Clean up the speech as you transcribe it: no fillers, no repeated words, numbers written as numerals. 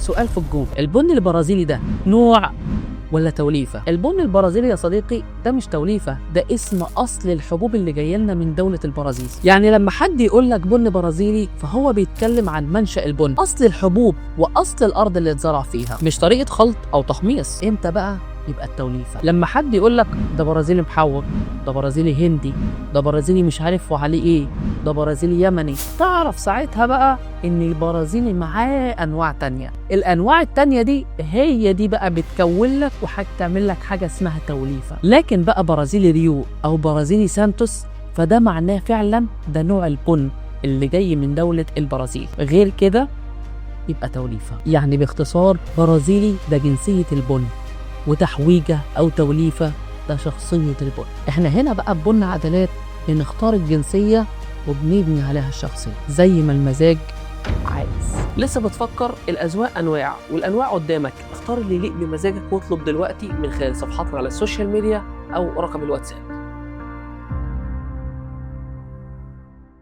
سؤال في الجون: البن البرازيلي ده نوع ولا توليفة؟ البن البرازيلي يا صديقي ده مش توليفة، ده اسم أصل الحبوب اللي جاية لنا من دولة البرازيل. يعني لما حد يقول لك بن برازيلي فهو بيتكلم عن منشأ البن، أصل الحبوب وأصل الأرض اللي اتزرع فيها، مش طريقة خلط أو تحميص. امتى بقى يبقى التوليفة؟ لما حد يقول لك ده برازيلي محوج، ده برازيلي هندي، ده برازيلي مش عارف وعليه ايه، ده برازيلي يمني، تعرف ساعتها بقى ان البرازيلي معاه انواع تانية. الانواع التانية دي هي دي بقى بتكون لك وهتعمل لك حاجة اسمها توليفة. لكن بقى برازيلي ريو او برازيلي سانتوس فده معناه فعلا ده نوع البن اللي جاي من دولة البرازيل، غير كده يبقى توليفة. يعني باختصار برازيلي ده جنسية البن، وتحويجة أو توليفة ده شخصية البن. احنا هنا بقى ببن عدلات بنختار الجنسية وبنبني عليها الشخصية زي ما المزاج عايز. لسه بتفكر؟ الأذواق أنواع والأنواع قدامك، اختار اللي يليق بمزاجك واطلب دلوقتي من خلال صفحاتنا على ال social media أو رقم الواتساب.